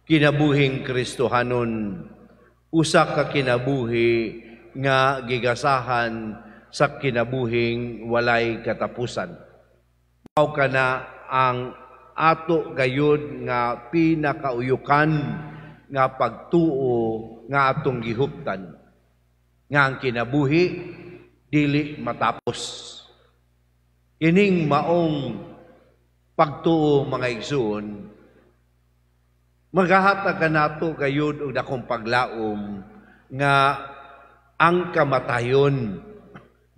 Kinabuhing Kristohanon, usa ka kinabuhi nga gigasahan sa kinabuhing walay katapusan. Mao kana ang ato gayud nga pinakauyukan nga pagtuo nga atong gihuptan, nga ang kinabuhi dili matapos. Kining maong pagtuo, mga igsoon, magahatag kanato gayud og dakong paglaom nga ang kamatayon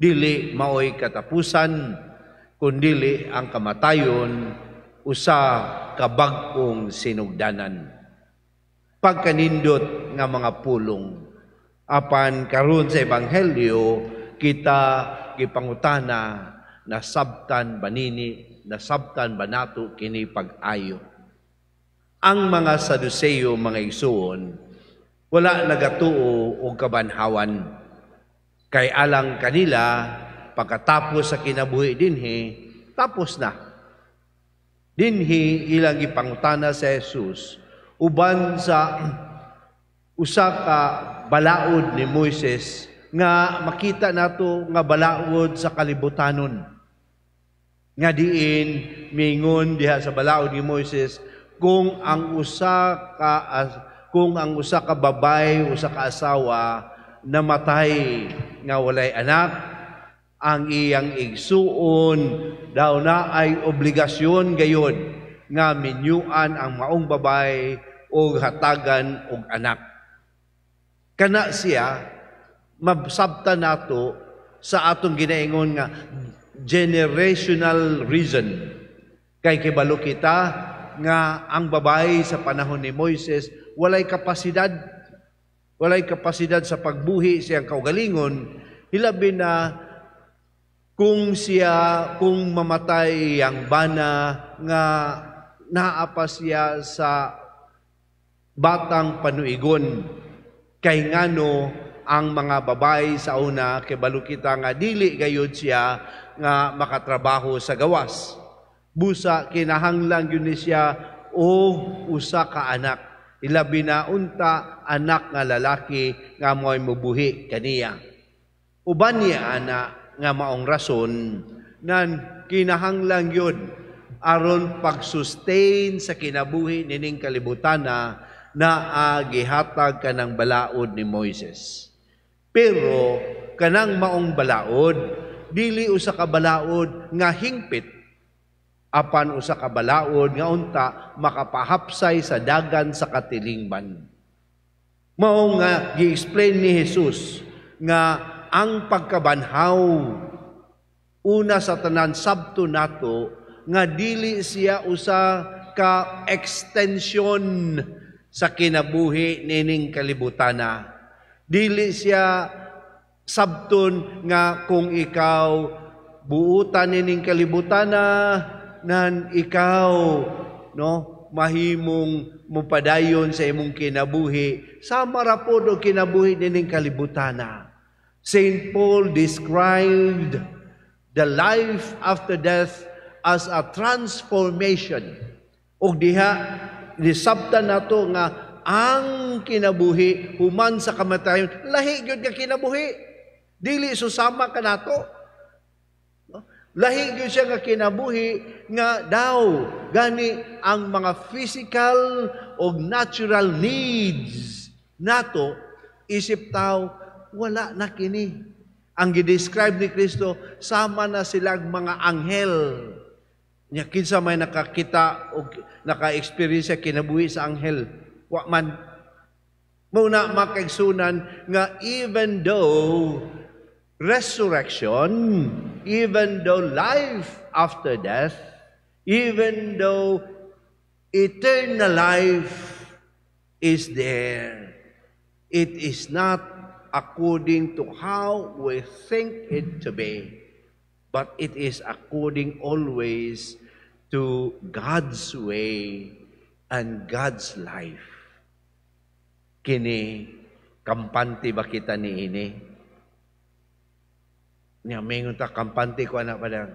dili maoy katapusan, kundili ang kamatayon usa ka bag-ong sinugdanan. Pagkanindot nga mga pulong. Apan karon sa ebanghelyo kita gipangutana, nasabtan ba nini, nasabtan ba nato kini pag-ayo? Ang mga Saduceo, mga igsuon, wala nagatuo og kabanhawan. Kay alang kanila, pagkatapos sa kinabuhi dinhi, tapos na. Dinhi ilang gipangutana sa Jesus uban sa usa ka balaod ni Moises nga makita nato nga balaod sa kalibutanon. Nga diin mingon diha sa balaod ni Moises kung ang usa ka babay, usa ka asawa namatay nga walay anak, ang iyang igsuon daw na ay obligasyon gayod nga minyuan ang maong babay og hatagan og anak. Kana siya mabsabta nato sa atong ginaingon nga generational reason. Kay kibalo kita nga ang babae sa panahon ni Moises walay kapasidad sa pagbuhi siyang kaugalingon, hilabi na kung mamatay ang bana nga naa pa siya sa batang panuigon. Kay ngano ang mga babae sa una, kibalo kita nga dili gayud siya nga makatrabaho sa gawas. Busa kinahanglan gyud ni siya og usa ka anak. Ilabi na unta anak nga lalaki nga mo'y mubuhi kaniya. Uban niya ana nga maong rason nan kinahanglan yun aron pag-sustain sa kinabuhi nining kalibutana na gihatag kanang balaod ni Moises. Pero kanang maong balaod dili usa ka balaod nga hingpit, apan usa ka balaod nga unta makapahapsay sa dagan sa katilingban. Mao nga gi-explain ni Jesus nga ang pagkabanhaw, una sa tanan sabto nato nga dili siya usa ka extension sa kinabuhi nining kalibutana. Dili siya sabton nga kung ikaw buutan nining kalibutana nan ikaw, no, mahimong mopadayon sa imong kinabuhi sama ra pod og kinabuhi nining kalibutana. Saint Paul described the life after death as a transformation. Og diha nisabtan nato nga ang kinabuhi human sa kamatayon lahi gyud nga kinabuhi. Dili susama kanato. No? Lahi gyud siya nga kinabuhi nga daw gani ang mga physical o natural needs nato isip tao wala na kini. Ang gi-describe ni Kristo, sama na silang mga anghel. Nya kinsa may nakakita o naka-experience sa kinabuhi sa anghel? Wa man. Mao na, mga kaigsunan, nga even though resurrection, even though life after death, even though eternal life is there, it is not according to how we think it to be, but it is according always to God's way and God's life. Kini, kampante ba kita ni ini? Nya, mingon ta, "Kampante ko ana pa lang."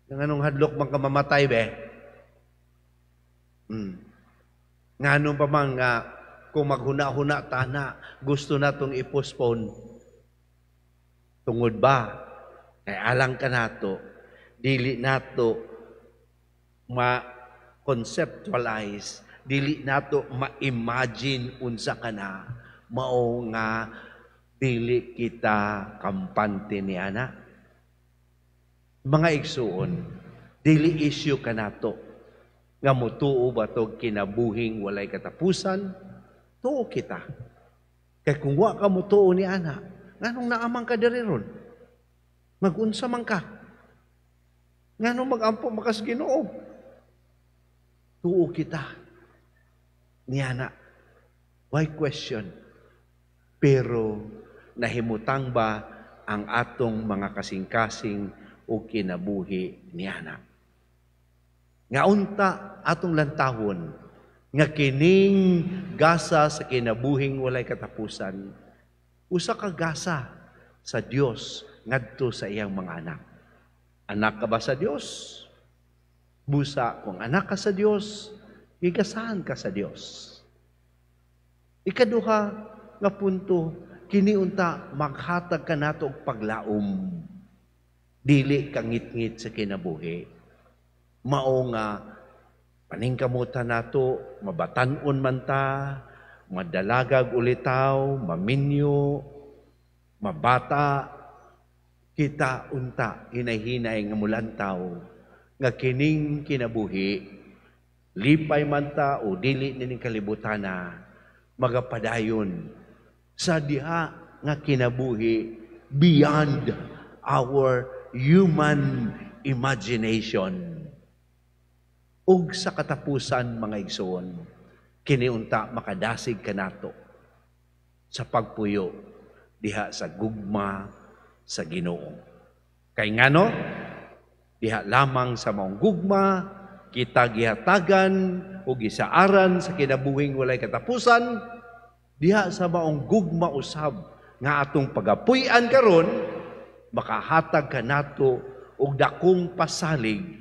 Nang anong hadlok man ka mamatay be? Ngano pa man nga kung maghuna-huna ta na, gusto natong i-postpone? Tungod ba kay alang kanato, dili nato ma-conceptualize, dili nato ma-imagine unsa kana, mao nga dili kita kampante ni ana. Mga igsuon, dili issue kanato nga mutuo ba to kinabuhing walay katapusan, tuo kita. Kay kung wa ka mutuo ni ana, nganong naa man ka diri ron? Magunsa man ka? Nganong magampo man ka sa Ginoo? Tuo kita niana. Why question? Pero nahimutang ba ang atong mga kasing-kasing o kinabuhi niana? Nga unta atong lantawon nga kining gasa sa kinabuhing walay katapusan, usa ka gasa sa Dios ngadto sa iyang mga anak. Anak ka ba sa Dios? Busa, kung anak ka sa Dios, gigasahan ka sa Dios. Ikaduha nga punto, kini unta maghatag kanato og paglaom. Dili ka ngitngit sa kinabuhi. Mao nga paningkamutan nato, mabatan-on man ta, madalagag ulitaw, maminyo, mabata, kita unta hinay-hinay nga mulantaw nga kining kinabuhi, lipay man ta o dili nining kalibutana, magapadayon sa diha nga kinabuhi beyond our human imagination. Ug sa katapusan, mga igsoon, kini unta makadasig kanato sa pagpuyo diha sa gugma sa Ginoo. Kay ngano? Diha lamang sa maong gugma kita gihatagan o gisaaran sa kinabuhing walay katapusan, diha sa maong gugma usab nga atong pagapuy-an karon, makahatag kanato og dakong pasalig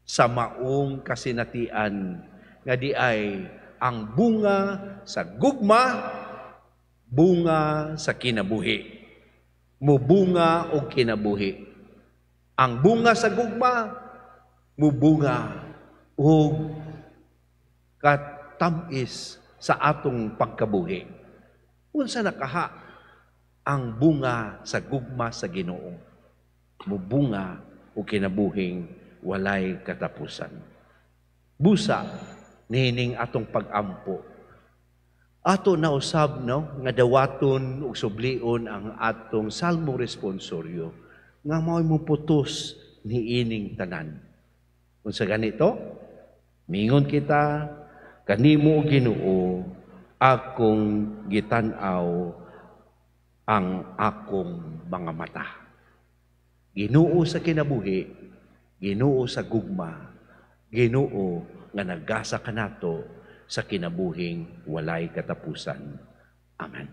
sa maong kasinatian nga di ay ang bunga sa gugma, bunga sa kinabuhi. Mubunga og kinabuhi. Ang bunga sa gugma, mubunga og katamis sa atong pagkabuhi. Unsa nakaha ang bunga sa gugma sa Ginoo? Mubunga og kinabuhing walay katapusan. Busa niining atong pag-ampo, ato na usab, no, nga dawaton ug sublion ang atong salmo responsoryo nga mao'y moputos niining tanan. Unsa ganito? Mingon kita, "Kanimo, Ginoo, akong gitan-aw ang akong mga mata." Ginoo sa kinabuhi, Ginoo sa gugma, Ginoo nga nagasa kanato sa kinabuhing walay katapusan. Amen.